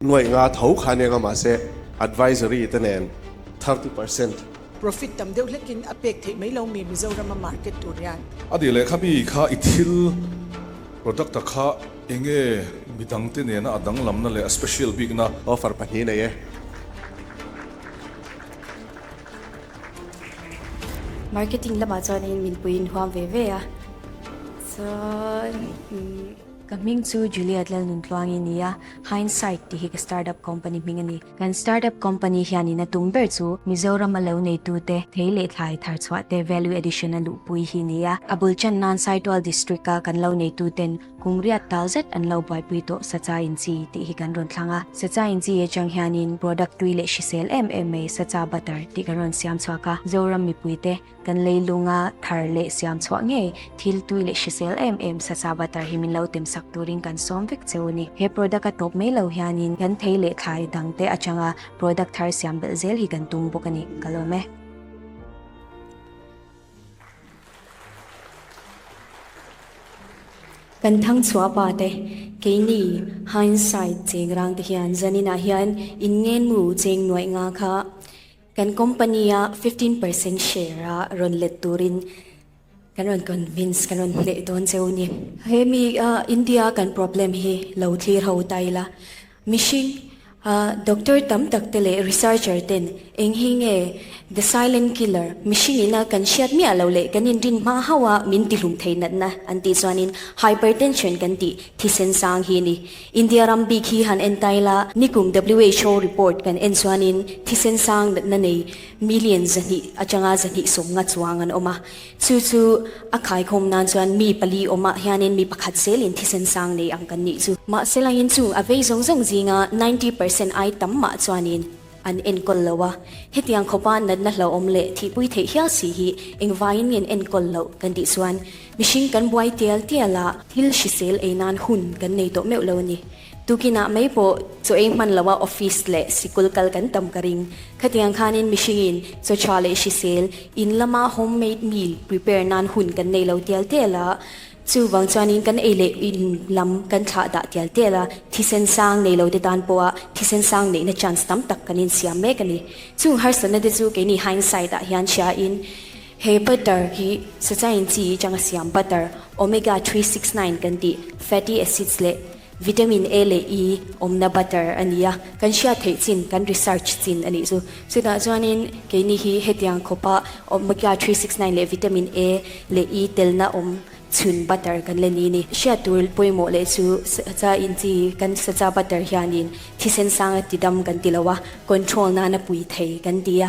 Nuaih nga tho kha nia nga mahse advisory te nen 30%. Profit tam deuh hlekin a pek theih mai lo mi Mizoram a market tur hian. A dih leh kha mi kha i thil product a kha enge midang te nena a danglamna leh a special bikna. Offer pahnih nei e. Marketing lamah chuanin min puiin huam ve ve a chuan umm. Ka hming chu Juliet Lalnuntluangi ni a, Hindsight tih hi ka startup company hming a ni. Kan startup company hianin a tum ber chu Mizoram a lo neitute thei leh thlai thar chhuah te value addition a luhpui hi ni a. A bul chan nan Saitual District a kan lo neituten kum riat tal zet an lo buaipui tawh Sacha Inchi tih hi kan rawn thlang a. Sacha Inchi atang hianin product tui leh hrisel em em mai Sacha Butter tih kan rawn siam chhuak a, Zoram mipuite Kan leilunga thar leh siam chhuah ngei thil tui leh hrisel em em sacha butter hi min lo tem sak turin kan sawm vek cheu a ni. He product a tawp mai lo hianin kan thei leh thlai dangte atanga product thar siam belh zel hi kan tum bawk a ni. Ka lawm e. Kan thang chhuah pa te, keini hindsight cheng rang te hian zaninah hian in ngenmu cheng nuaih nga kha Kan company a 15% share a rawn let turin kan rawn convince, kan rawn hneh dawn cheu ni. He mi India kan problem hi lo thlir ho ta ila, mihring doctor tam tak te leh researcher ten eng hi nge the silent killer, mihring ina kan hriat miah lo leh kan inrin hma hauh a min tihlum thei natna an tih chuanin hypertension kan tih thisen sang hi ni. India ram bik hi han en tai la, nikum who report kan en chuanin thisen sang natna nei million 200 atanga 250 chuang an awm a. Chu chu a khaikhawm nan chuan mi pali awmah hianin mi pakhat zelin thisen sang nei ang kan nih chu. Mahse langin chung a vei zawng zawng zinga 90% ai tam mah chuanin An enkawl lo a, hetiang khawpa natna hlauhawm leh thihpui theih hial si hi engvaiin nge an enkawl loh kan tih chuan mihring kan buai tial tial a, thil hrisel ei nan hun kan nei tawh meuh lo a ni. Tukinah mai pawh chaw ei hman loa office leh sikul kal kan tam ka ring. Khatiang khanin mihringin chaw tha leh hrisel in lama homemade meal prepare nan hun kan nei lo tial tial a, Chuvang chuanin kan ei leh in lam kan thlah dah tial tial a, thisen sang nei lo te tan pawha thisen sang neihna chance tam tak kan insiam mek a ni. Chung harsatna te chu keini hindsight ah hian hriain he butter hi sachain chi changa siam butter, omega 369 kan tih fatty acids leh vitamin A leh E awmna butter a ni a, kan hriat theih chin, kan research chin a nih chu. Chutah chuanin keini hi hetiang khawpa omega 369 leh vitamin A leh E telna awm chhun butter kan la ni ni. Hriat tur pawimawh leh chu sacha in chi kan sacha butter hianin thisen sanga tidam kan ti lo a, control nana pui thei kan ti a.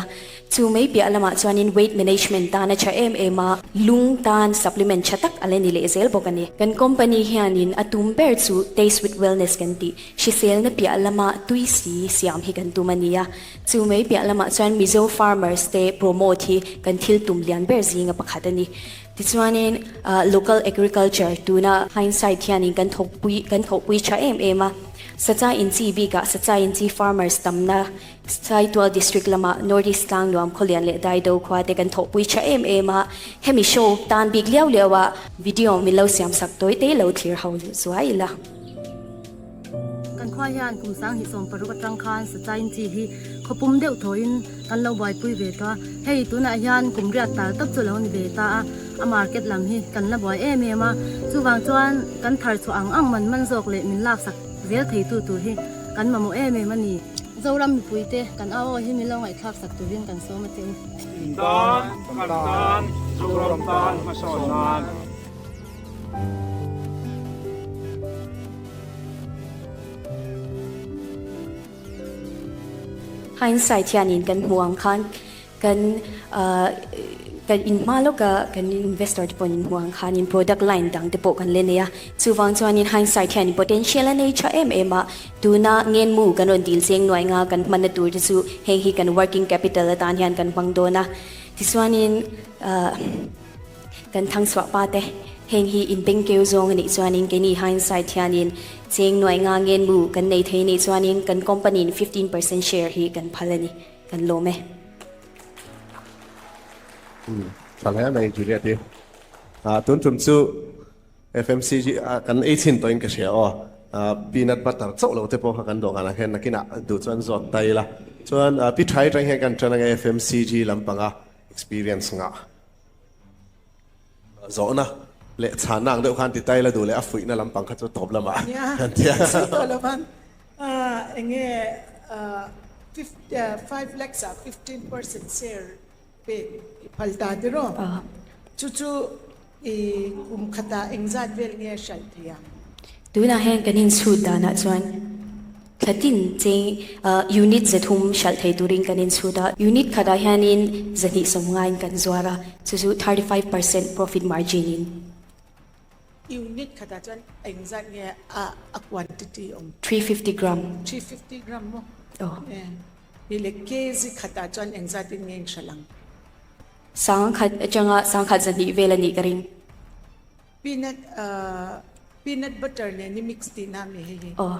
Chu mai piah lamah chuanin weight management tan a tha em em a, lung tan supplement tha tak a la ni leh zel bawk a ni. Kan company hianin a tum ber chu Taste with Wellness kan tih, hriselna piah lama tui si siam hi kan tum a ni a. Chu mai piah lamah chuan Mizo farmers te promote hi kan thil tum lian ber zinga pakhat a ni. Tichuanin local agriculture tuna hindsight hianin kan thawkpui kan thawhpui tha em em a, Sacha Inchi bikah Sacha Inchi farmers tamna Saitual District lama North East Tlangnuam Khawlian leh Daido khua te kan thawhpui tha em em a, hemi show tan bik liau liau a video min lo siam sak tawi te lo thlir ho zuai ila. Kan khua hian kum 2016 atang khan Sachain chi hi khawpum deuh thawiin kan lo buaipui ve tawh a, hei tunah hian kum riat tal tawp chu lo ni ve ta a, a market lam hi kan la buai em em a, chuvang chuan kan thar chhuah ang ang man man zawk leh min laksak zel theitu tur hi kan mamawh em em a ni. Zoram mipuite kan au aw hi min lo ngaihthlak sak turin kan sawm a che u. In tan, kan tan, Zoram tan hmasawn nan. Hindsight hianin kan hmuh ang khan kan kan inhma lawka kan investor te pawhin inhmuh ang khanin product line dang te pawh kan la nei a, chuvang chuanin hindsight hianin potential a nei tha em em a, tuna ngenmu kan rawn dil cheng nuai nga kan hmanna tur te chu heng hi kan working capital atan hian kan hmang dawn a, tichuanin Kan thangchhuah pa te, heng hi in beng keu zawng a nih chuanin keini hindsight hianin cheng nuai nga ngen mu kan nei thei nih chuanin kan company in 15% share hi kan phal a ni, kan lawm e. Umm tha hle mai Juliet i. Tun tum chu FMCG ah kan ei chhin tawhin ka hria aw. Peanut butter chauh lo te pawh kha kan dawhkanah hian nakinah duh chuan zawt ta ila. Chuan Pi Thai atang hian kan tan anga FMCG lampanga experience ngah zawhna leh chhanna ang deuh khan ti ta ila duh leh a fuihna lampang kha chu tawp lamah kan ti a. Nia, sawi tawh lo van. Enge 5 lakhs ah 15% share pek i phal ta tiraw? Chu chu i kum khatah engzat vel nge hralh thei ang? Tunah hian kan inchhut danah chuan thlatin cheng unit 300 hralh thei turin kan inchhut a. Unit khatah hianin 250in kan zuar a, chu chu 35% profit margin in. Unit khatah chuan engzat nge a quantity awm? 350 gram. 350 gram maw? Aw. Ni le kg khatah chuan engzatin nge in hralh ang? 1000 atanga 1100 vel a nih ka ring. Peanut peanut butter nen i mix tihna a mi hei hi? Aw.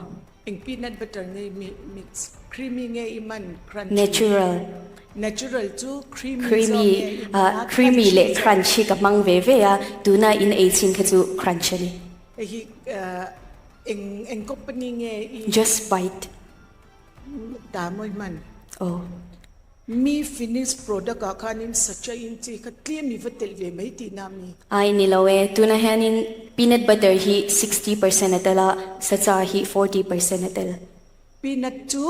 Eng peanut butter nge i mix? Creamy nge i man crunchy? Natural. Natural chu creamy zawk Creamy nge i hman a creamy crunchy leh zawk? crunch hi ka hmang ve ve a, tuna in ei chin kha chu crunch a ni. Hei hi eng eng company nge i? Just bite. Ta mawi hman. Aw. Mi finish product ah khanin sacha in chi kha tlem i va telh ve mai tihna a mi? Ai ni lo e, tunah hianin peanut butter hi 60% a tel a, sacha hi 40% a tel. Peanut chu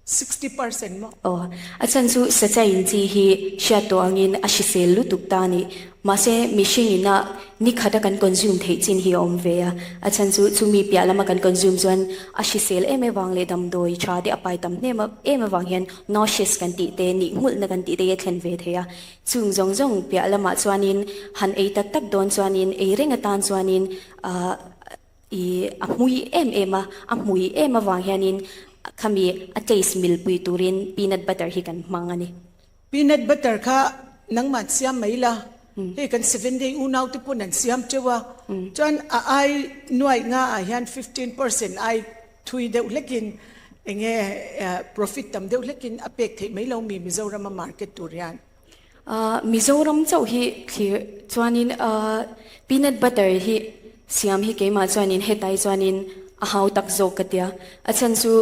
60% maw? Aw, a chhan chu sacha in chi hi hriat tawh angin a hrisel lutuk ta a ni. Mahse, mihring ina ni khata kan consume theih chin hi a awm ve a, a chhan chu chumi piah lama kan consume chuan a hrisel em avang leh damdawi tha te a pai tam hnem em avang hian nauseous kan tih te, nih nghulhna kan tih te hi a thlen ve thei a. Chung zawng zawng piah lamah chuanin han ei tak tak dawn chuanin ei reng atan chuanin ahh i a hmui em em a, a hmui em avang hianin khami a taste milpui turin peanut butter hi kan hmang a ni. Peanut butter kha nangmah siam mai la, hei kan seven day unau te pawn an siam teuh a, chuan a ai nuaih nga ah hian 15% ai thui deuh hlekin enge profit tam deuh hlekin a pek theih mai lo mi Mizoram a market tur hian. Mizoram chauh hi thlir chuanin peanut butter hi siam hi keimah chuanin hetai chuanin a hau tak zawk ka tia. A chhan chu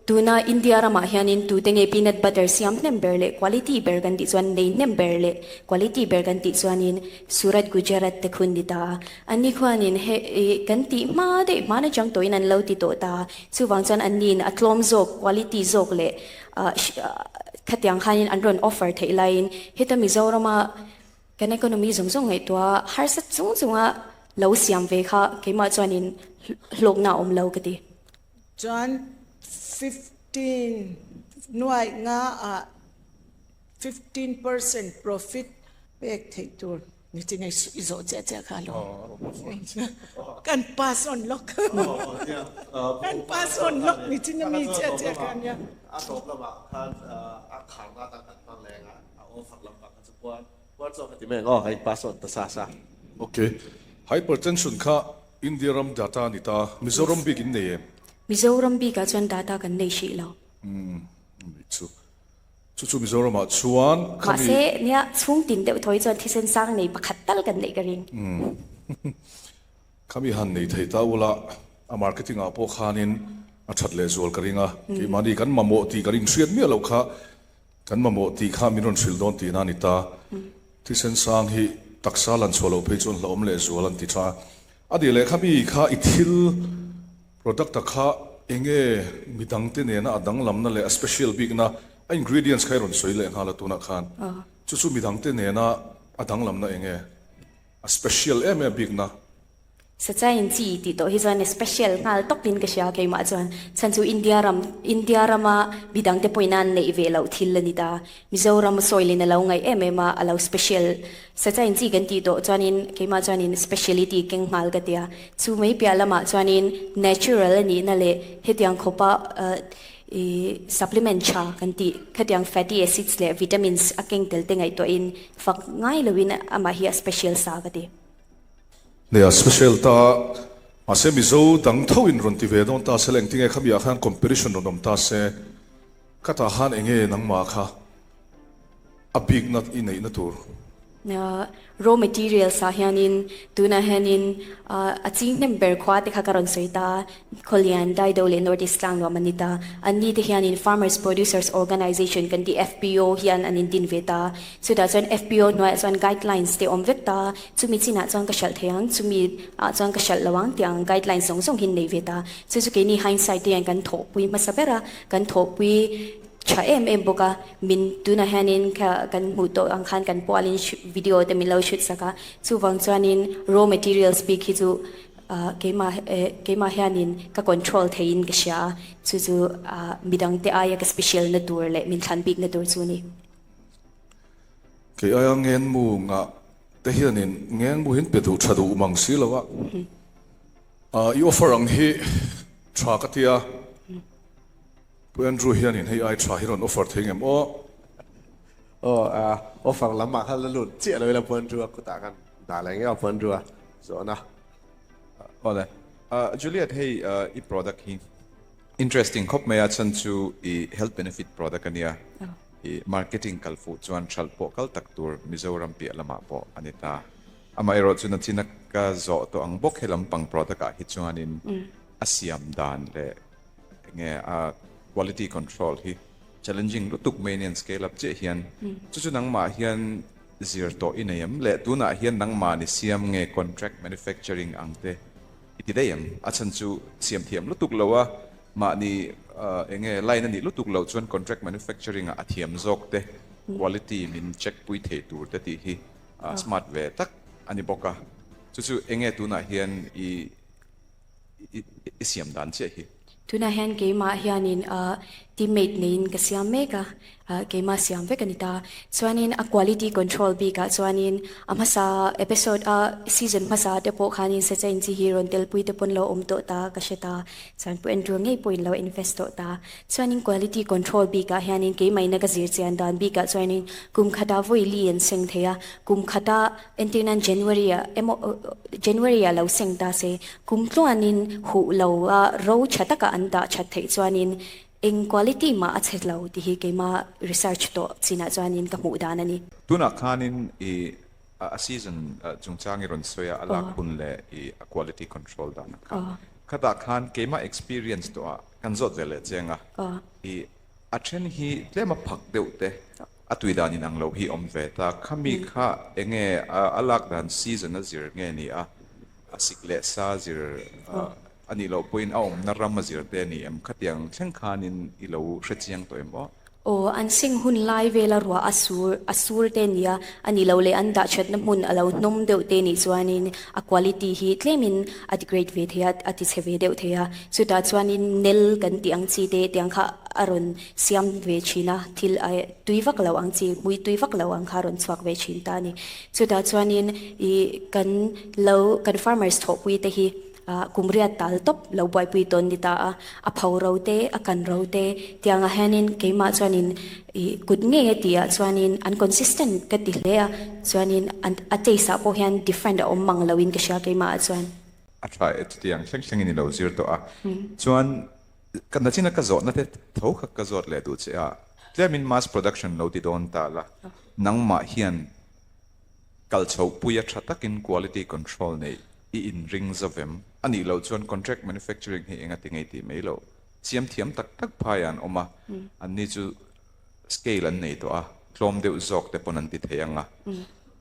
tuna India ramah hianin tute nge peanut butter siam hnem ber leh quality ber kan tih chuan nei hnem ber leh quality ber kan tih chuanin Surat Gujarat te khun ni ta a. Anni khuanin he kan tih hma daih hma na chang tawhin an lo ti tawh ta a. Chuvang chuan anniin a tlawm zawk quality zawk leh Khatiang khanin an rawn offer theih laiin heta Mizorama kan economy zawng zawng ngaihtuah harsa chung chunga lo siam ve kha keimah chuanin hlawkna a awm lo ka ti. Chuan 15 nuaih nga ah 15% profit pek theih tur. Ni chin i zawh chiah chiah kha lo. Kan pass on lawk. Kan pass on lawk ni chin a mi chiah chiah kha nia. A tawp lamah khan a kharna atan kan hmang leng a, a offer lampang kha chu puan puan zawk a ti mai ang aw, hei pass on ta sa sa. Ok. Hypertension kha India ram data a ni ta, Mizoram bik in nei em? Mizoram bikah chuan data kan nei hrih lo. Umm, ni chu. Chu chu Mizoramah chuan khami. Mahse, nia chhung tin deuh thawi chuan thisen sang nei pakhat tal kan neih ka ring. Umm. Khami han nei thei ta ula, a marketing ah pawh khanin a that leh zual ka ring a. Keimahni kan mamawh tih kan inhriat miah loh kha kan mamawh tih kha min rawn hrilh dawn tihna a ni ta. Thisen sang hi taksa lan chhuah loh phei chuan hlauhawm leh zual an ti tha. A nih leh khami kha i thil. Product a kha enge midangte nena a danglamna leh a special bikna, a ingredients kha i rawn sawi leh nghal a tunah khan. Chu chu midangte nena a danglamna enge a special em em bikna? Sachain chi tih tawh hi chuan special nghal tawpin ka hria keimah chuan. Chhan chu India ram India rama midangte pawhin an neih ve loh thil a ni ta. Mizoram soil in a lo ngaih em em a, a lo special Sachain chi kan tih tawh chuanin keimah chuanin speciality keng nghal ka tia. Chu mai piah lamah chuanin natural a nihna leh hetiang khawpa ih supplement tha kan tih khatiang fatty acids leh vitamins a keng tel te ngaihtuahin fak ngai loin amah hi a special sa ka ti. Nia special ta mahse Mizo dang tho in rawn ti ve dawn ta se la engtinge khami ah khan competition rawn awm ta se ka tah khan enge nangmah kha a bikna i neihna tur. Raw materials ah hianin tunah hianin a ching hnem ber khua te kha ka rawn sawi ta, Khawlian, Daido leh North East Tlangnuam an ni ta. Anni te hianin Farmers Producers Organisation kan tih FPO hian an indin ve ta. Chutah chuan FPO hnuaiah chuan guidelines te awm vek ta, chumi chinah chuan ka hralh thei ang, chumi ah chuan ka hralh lo ang tih ang guidelines zawng zawng hi an nei ve ta. Chu chu keini hindsight te hian kan thawhpui hmasa ber a, kan thawhpui Tha em em bawk a, min tunah hianin kha kan hmuh tawh ang khan kan pualin video te min lo shoot sak a, chuvang chuanin raw materials bik hi chu keimah keimah hianin ka control theiin ka hria a, chu chu midang te aia ka special na tur leh min thlan bik na tur chu a ni. Kei aia ngenmu ngah te hianin ngenmu hi an pe duh tha duh mang si lo a, i offer ang hi tha ka tia. Pu Andrew hianin hei ai tha hi rawn offer thei ngem aw. Aw a offer lam ah khan la lut chiah lo ila Pu Andrew a kutah khan dah leh ngei a Pu Andrew a zawhna. Awle Juliet hei i product hi interesting khawp mai a chhan chu i health benefit product ania i marketing kal fuh chuan hralh pawh kal tak tur Mizoram piah lamah pawh ani ta amaherawh chu nachina ka zawh tawh ang bawk he lampang product ah hi chuanin a siam dan leh Enge a quality control hi challenging lutuk mai nen scale up chiah hian chu chu nangmah hian zir tawh i nei em le tunah hian nangmah ni siam nge contract manufacturing ang te i ti daih em a chhan chu siam thiam lutuk lo a mahni enge line a nih lutuk loh chuan contract manufacturing ah a thiam zawk te quality min check pui thei tur te tih hi smart ve tak a ni bawk a chu chu enge tunah hian i I siam dan chiah hi. Tunah hian keimah hianin teammate neiin ka siam mek a, keimah siam vek a ni ta. Chuanin a quality control bikah chuanin a hmasa episode a season hmasa te pawh khanin Secha Inchi hi rawn telpui te pawn lo awm tawh ta ka hre ta. Chuan Pu Andrew ngei pawhin lo invest tawh ta. Chuanin quality control bikah hianin keimahina ka zir chian dan bikah chuanin kum khatah vawi li an seng thei a, kum khata Entir nan January ah emaw January ah lo seng ta se, kum tluanin huh lo a ro tha taka an dah that theih chuanin eng quality mah a chhe lo tih hi keima research tawh chinah chuanin ka hmuh dan a ni. Tunah khanin i a season chungchang i rawn sawi a, a lak hun leh i a quality control dan ah khan. Khatah khan keima experience tawh ah kan zawt ve leh chiang a, i a then hi tlem a phak deuh te A tui dan in ang lo hi awm ve ta. Khami kha enge a lak dan season a zir nge ni a, a sik leh sa zir a nih loh pawhin a awmna ram a zir te a ni em? Khatiang thleng khanin i lo hre chiang tawh em aw? Aw, an sing hun lai vela ruah a sur a sur te nia, a nih loh leh an dah thatna hmun a lo hnawm deuh te nih chuanin a quality hi tlemin a degrade ve thei a, a tichhe ve deuh thei a. Chutah chuanin nel kan tih ang chi te tiang kha a rawn siam ve thin a, thil a tui vak lo ang chi, hmui tui vak lo ang kha a rawn chhuak ve thin ta a ni. Chutah chuanin ih kan lo kan farmers thawhpui te hi ah kum riat tal tawp lo buaipui tawn ni ta a, a pho ro te, a kan ro te tiangah hianin keimah chuanin ih kut ngei a tih ah chuanin an consistent ka ti hle a, chuanin an a taste ah pawh hian different a awm mang loin ka hria keimah ah chuan. A tha e chutiang thleng thlengin i lo zir tawh a, chuan Ka nachina ka zawhna te tho kha ka zawt leh duh che a, tlemin mass production lo ti dawn ta la, nangmah hian kal chhoh puia tha takin quality control neih i inring zovem a nih loh chuan contract manufacturing hi enga ti ngei tih mai loh siam thiam tak tak phaiah an awm a, anni chu scale an nei tawh a, tlawm deuh zawk te pawn an ti thei ang a,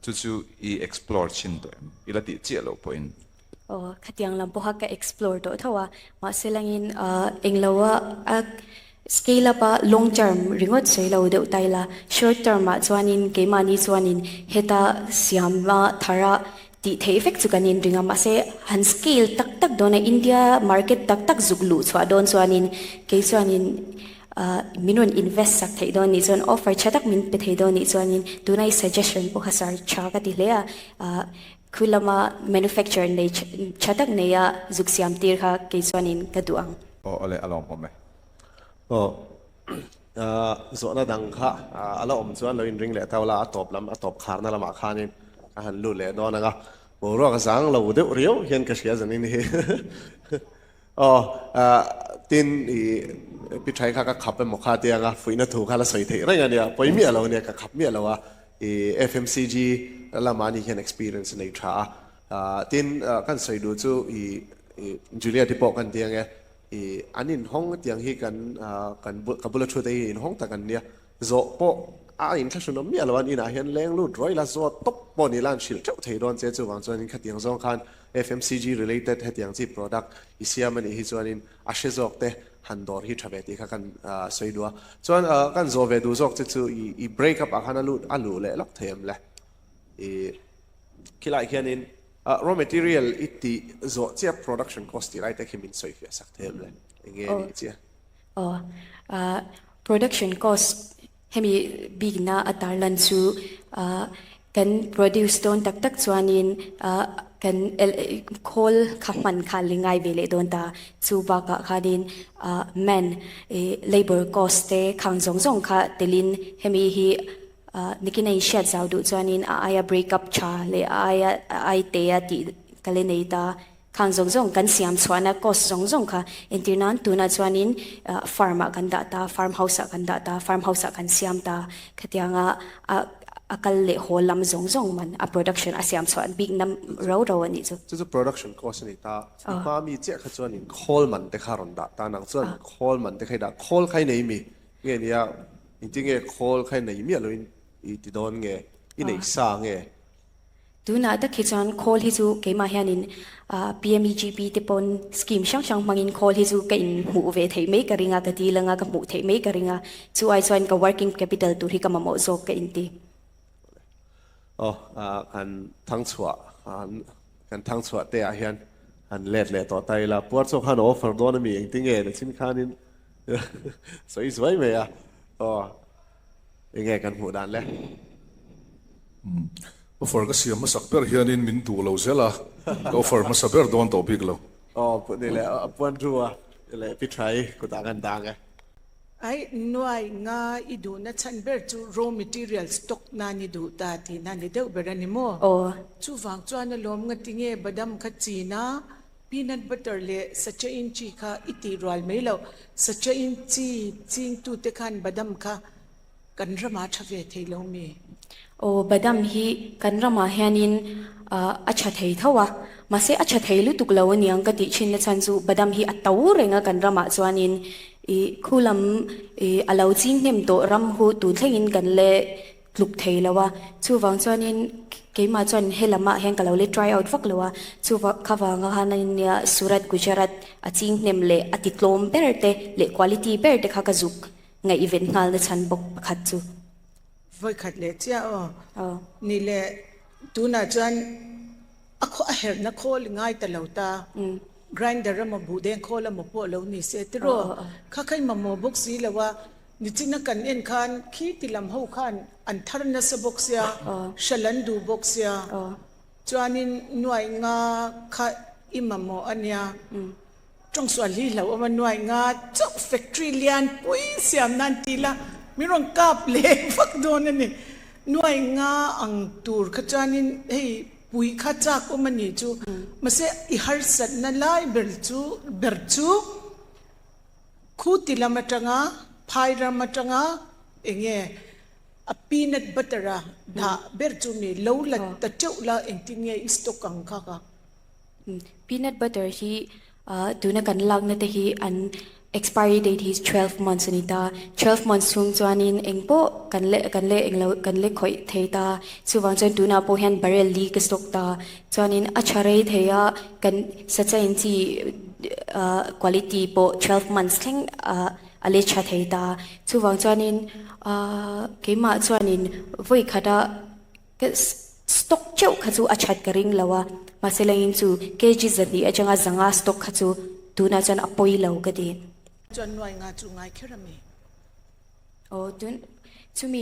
chu chu i explore chhin tawh em? I la tih chiah loh pawhin. Aw, khatiang lam pawha ka explore tawh tho a, mahse langin englo a a scale up a long term ringawt sawi lo deuh ta ila, short term ah chuanin keimahni chuanin heta siama thara tih theih vek chu kan inring a, mahse han scale tak tak dawn a India market tak tak zuk luh chhuah dawn chuanin kei chuanin min rawn invest sak theih dawn nih chuan offer tha tak min pe thei dawn nih chuanin tuna i suggestion pawh kha sar tha ka ti hle a. Khu lama manufacture nei tha tak neia zuk siam tir kha kei chuanin ka duh ang. Aw awle a lawmawm e. Aw zawhna dang kha a la awm chuan lo inring leh tau la, a tawp lam a tawp kharna lamah khanin ka han lut leh dawn ang a, boruak a zang lo deuh riau hian ka hria zanin hi. Aw tin i pi Thai kha ka khap emaw kha tianga fuihna thu kha la sawi theih reng a nia, pawi miah lo a nia, ka khap miah lo a, i FMCG lamah ani hian experience a nei tha a. Tin, kan sawi duh chu i Juliet-i pawh kan ti ang e, i an inhawng tiang hi kan kan ka bula thu te hi inhawng tak an nia. Zawh pawh a inthlahrunawm miah lo an inah hian leng lut rawih la, zawt tawp pawh ni la an hrilh teuh thei dawn che chuvang chuanin khatiang zawng khan FMCG related hetiang chi product i siam a nih hi chuanin a hre zawk te han dawr hi tha ve tih kha kan sawi duh a. Chuan kan zawh ve duh zawk che chu i break up ah khan a lut a luh leh lawk thei em le? I khilai khianin raw material i tih zawh chiah production cost tih lai te khi min sawi fiah sak thei em le? Enge nih chiah? Aw production cost hemi bikna a tarlan chu kan produce dawn tak tak chuanin kan khawl kha hman kha li ngai ve leh dawn ta. Chu bakah khanin man labour cost te khang zawng zawng kha telin hemi hi nikin a inhriat zau duh chuanin a aia break up tha leh a aia a ai te a tih ka le nei ta. Khang zawng zawng kan siam chhuahna cost zawng zawng kha entir nan tunah chuanin farm ah kan dah ta, farm house ah kan dah ta, farm house ah kan siam ta khatianga a a kal leh haw lam zawng zawng man a production a siam chhuah bikna ro ro a nih chu. Chu chu production cost a ni ta. I hma mi chiah kha chuanin khawl man te kha rawn dah ta nang chuan khawl man te kha i dah khawl kha i nei mi nge nia engtinge khawl kha i nei miah loin i ti dawn nge i nei sa nge? Tunah tak hi chuan khawl hi chu keimah hianin PMEGP te pawn scheme hrang hrang hmangin khawl hi chu ka inhmuh ve theih mai ka ring a, ka dil anga ka hmuh theih mai ka ring a, chu ai chuan ka working capital tur hi ka mamawh zawk ka inti. Aw, kan thangchhuah, kan thangchhuah te ah hian han let leh tawh ta ila, puar chawk khan a offer dawn ami engtinge nachin khanin sawi zuai mai a, aw. Enge kan hmuh dan le? Offer ka siam hmasak ber hianin min duh lo zel a, ka offer hmasa ber dawn tawh bik lo. Aw ni le, a puan ru a leh pi tha i kutah kan dang e. Ai nuai nga i duhna chhan ber chu raw material stock nan i duh ta tihna ni deuh ber a ni maw? Aw. Chuvang chuan alawm ngatinge badam kha chin a, peanut butter leh sachain chi kha i tih rual mai loh. Sachain chi chingtute khan badam kha Kan ramah tha ve thei lo mi? Aw, badam hi kan ramah hianin a tha thei tho a, mahse a tha thei lutuk lo aniang ka tih thin na chhan chu badam hi a to reng a kan ramah chuanin ih khu lam ih a lo ching hnem tawh ram hu tun thlengin kan le tluk thei lo a, chuvang chuanin keimah chuan he lamah hian ka lo le try out vak lo a, chuvang kha vanga khan ania Surat Gujarat a ching hnem leh a ti tlawm ber te leh quality ber te kha ka zuk Ngaihven nghalna chhan bawk pakhat chu. Vawikhat leh chiah aw. Ni le, tunah chuan a khaw a herhna khawl i ngai ta lo ta. Grinder emaw buhdeng khawl emaw pawh lo ni se tiraw. Kha kha i mamawh bawk si lo a, nichina kan en khan khi ti lam ho khan an thar nasa bawk sia, hral an duh bawk sia. Chuanin nuaih nga kha i mamawh a nia. Tawngsual hi hlauhawm a nuai nga chauh factory lian pui siam nan ti la min rawn kap leh vak dawn a ni. Nuai nga ang tur kha chuanin hei pui kha chak awm a ni chu mahse i harsatna lai ber chu ber chu khu ti lam atanga phai ram atanga enge a peanut butter a dah ber chu mi lo la ta teuh la engtin nge i stock ang kha ka. Peanut butter hi tuna kan lakna te hi an expiry date hi 12 months a ni ta. 12 months chhung chuanin eng pawh kan le kan le englo kan le khawih thei ta. Chuvang chuan tunah pawh hian barrel li ka stock ta. Chuanin a tha rei thei a, kan sachain chi quality pawh 12 months thleng a le tha thei ta. Chuvang chuanin keimah chuanin vawi khata Ka stock teuh kha chu a that ka ring lo a, mahse lengin chu kg zahnih atanga zanga stock kha chu tunah chuan a pawi lo ka ti. Chuan nuai nga chu ngai kher a mi? Aw tun chumi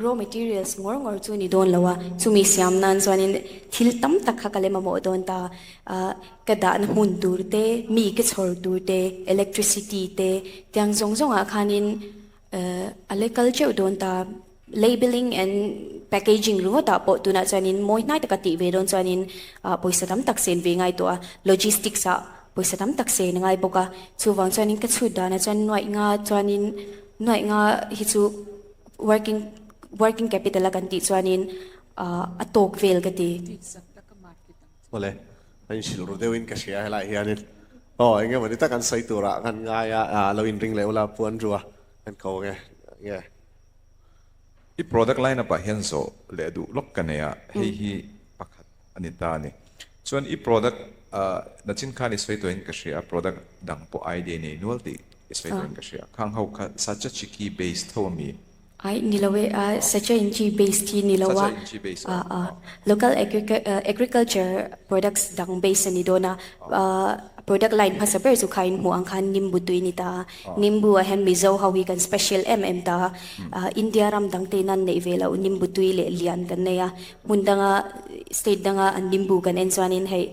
raw materials ngawr ngawr chu ni dawn lo a, chumi siam nan chuanin thil tam tak kha ka lem a mawh dawn ta. Ka dahna hmun tur te, mi ka chhawr tur te, electricity te, tiang zawng zawngah khanin a le kal teuh dawn ta. Labelling and packaging ringawtah pawh tunah chuanin mawi hnai taka tih ve dawn chuanin pawisa tam tak sen ve ngai tawh a, logistics ah pawisa tam tak sen a ngai bawk a, chuvang chuanin ka chhut danah chuan nuaih nga chuanin nuaih nga hi chu working working capital a kan tih chuanin. a tawk vel ka ti. Awle, a inhrilh ru deuhin ka hria helai hianin. Aw, eng emawni tak an sawi turah kan ngai a, a lo inring leh ula Pu Andrew-a kan ko ang e, nge. I product line up ah hian zawh leh duh lawk ka nei a, hei hi pakhat a ni ta a ni. Chuan i product nachin khan i sawi tuahin ka hria a, product dang pawh idea nei nual tih i sawi tuahin ka hria. Khang ho kha Sacha Chiki based tho a mi? Ai, ni lo e, Sacha Inchi based hi ni lo a. Sacha Inchi based aw. Local agriculture products dang base a ni dawn a. Product line hmasa ber chu khain hmuh ang khan nimbu tui ni ta a. Nimbu ah hian Mizo ho hi kan special em em ta a. India ram dang te in an neih ve loh nimbu tui leh lian kan nei a. Hmun danga state danga an nimbu kan en chuanin hei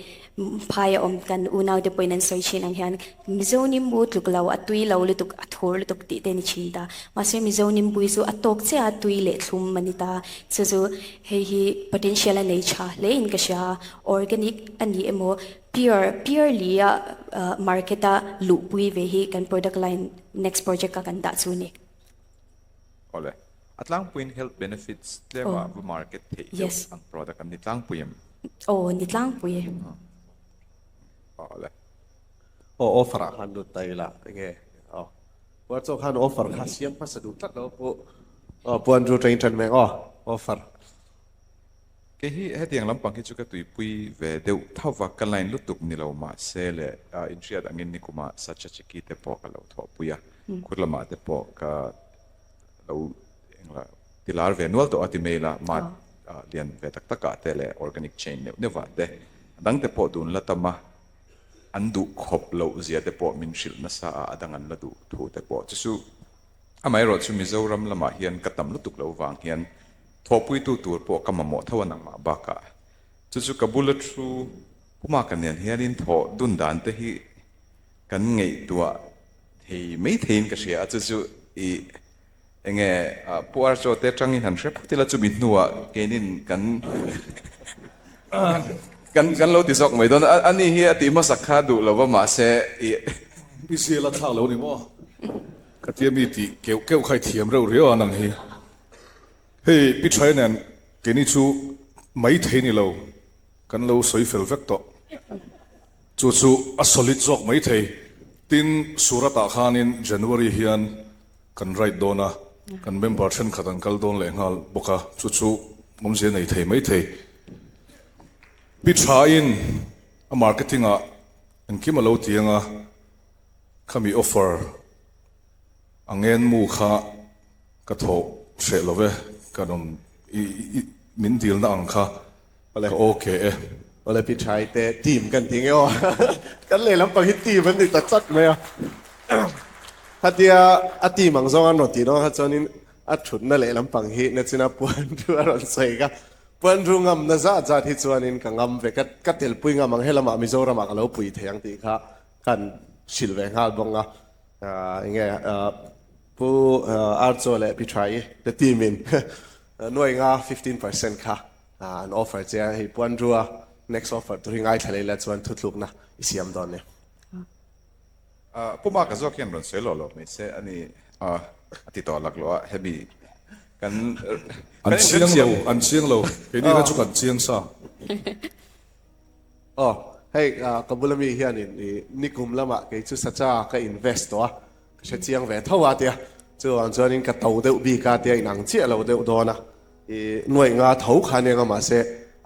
phai a awm kan unau te pawhin an sawi thin ang hian Mizo nimbu tluk lo a tui lo lutuk a thur lutuk tih te a ni thin ta. Mahse Mizo nimbui chu a tawk chiah a tui leh thlum a ni ta. Chu chu hei hi potential a nei tha hle in ka hria a. Organic a ni emaw Pure, purely a market a luhpui ve hi kan product line next project a kan dah chu ni. Awle, a tlangpuiin health benefits tlema va market theih deuh ang product an ni tlangpui em? Aw, ni tlangpui e. Awle. Aw, offer ah khan lut ta ila enge aw. Puar chaw khan offer kha siam hmasa duh tlat lo pu. Aw, Pu Andrew train tan mek aw, offer. Kei hi hetiang lampang hi chu ka tuipui ve deuh tho va, ka line lutuk ni lo mahse le inhriat angin nikuma Sacha Chiki te pawh ka lo thawhpui a, khur lamah te pawh ka lo engla tilar ve nual tawh a ti mai la, mat lian ve tak takah te leh organic chain neuh neuhah te a dang te pawh dun la tam a, an duh khawp loh zia te pawh min hrilh nasa a, a dang an la duh thu te pawh chu chu amaherawh chu Mizoram lamah hian ka tam lutuk loh vang hian Thawhpuitu tur pawh ka mamawh tho a nangmah bakah. Chu chu ka bula thu puma ka nen hianin thawh dun dan te hi kan ngaihtuah thei mai theiin ka hria a, chu chu i enge Pu Archaw te atangin han hre phut ila chumi hnuah keinin kan kan kan lo ti zawk mai dawn a, ani hi a tih hmasak kha duh lova mahse i I zial a thlak lo ni maw? Ka tia mi tih keuh keuh kha i thiam reuh riau a nang hi. Hei Pi Thaia nen keini chu mai thei ni lo, kan lo sawi fel vek tawh. Chu chu a solid zawk mai thei. Tin, Surat-ah khanin January hian kan write dawn a, kan member thenkhat an kal dawn leh nghal bawk a, chu chu awmzia nei thei mai thei. Pi Thain a marketing-ah engkim a lo ti ang a, khami offer a ngenmu kha ka thawh hreh lo ve, ka rawn i i min dilna ang kha ka ok e. Awle Pi Thai te team kan ti nge aw, kan lehlam pang hi team an ni ta chak mai a, khatia a team ang zawng an rawn tih dawn kha chuanin a thutna lehlam pang hi nachina puan thu a rawn sawi kha, puan ru ngamna zat zat hi chuanin ka ngam ve, ka ka telpui ngam ang helamah Mizoramah ka lo pui thei ang tih kha kan hrilh ve nghal bawk a, enge Pu Archaw leh Pi Thaii te team in nuai nga 15% kha an offer che a, hei Pu Andrew a next offer tur hi ngaithla leh ila chuan thutlukna i siam dawn nia. Pu Mark-a zawk hian rawn sawi lawh lawh mai se a ni a ti tawh laklawh a, hemi kan An chiang lo, an chiang lo, keini kha chu kan chiang sa. Aw, hei ka bula mi hianin i nikum lamah kei chu sacha ka invest tawh a, ka hre chiang ve tho a tia, chuvang chuanin ka to deuh bik a tia inang chiah lo deuh dawn a, i nuaih nga tho kha nia nga mahse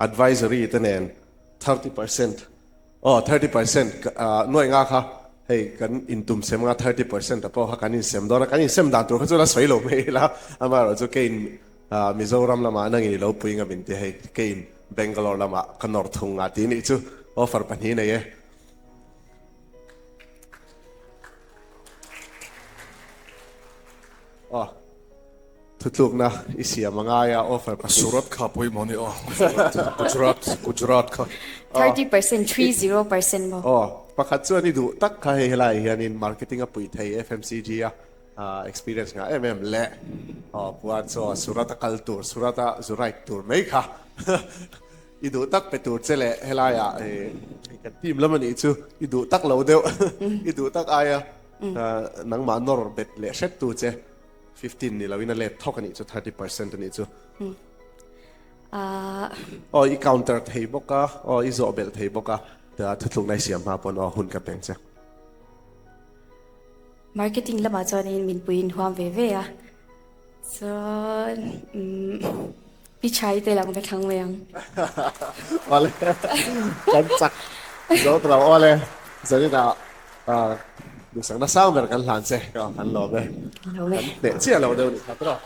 advisory te nen 30% aw 30% nuaih nga kha hei kan intum sem nga 30% a pawh kha kan insem dawn a, kan insem dan tur kha chu la sawi lo mai ila, amaherawh chu keiin Mizoram lamah nangin i lo pui ngam in ti hei, keiin Bangalore lamah ka nawr thung a ti nih chu offer pahnih nei e. Aw, thutlukna i siam a ngai a offer pahnih. Surat kha pawimawh ni aw, Gujarat, Gujarat kha. 30%, 30% maw? Aw, pakhat chuan i duh tak kha hei helaiah hianin marketing a pui thei FMCG a. Experience ngah em em leh puan chaw Surat a kal tur, Surat a zu ride tur mai kha i duh tak pe tur che leh helaiah kan team lam a nih chu i duh tak lo deuh, i duh tak aia nangmah nawr bet leh hret tu che 15 ni loin a let thawk a nih chu 30% a nih chu. Ahh. Aw i counter thei bawk a, aw i zawh belh thei bawk a, thuthlukna i siam hma pawn aw hun ka peng che. Marketing lamah chuanin min pui inhuam ve ve a, chuan umm Pi Chai te lam ka thlang mai ang. Awle kan chak zo ta lo awle zaninah duhsakna sang ber kan hlan che kan lawm e. Lawm e. Kan hneh chiah lo deuh ni kha tawh.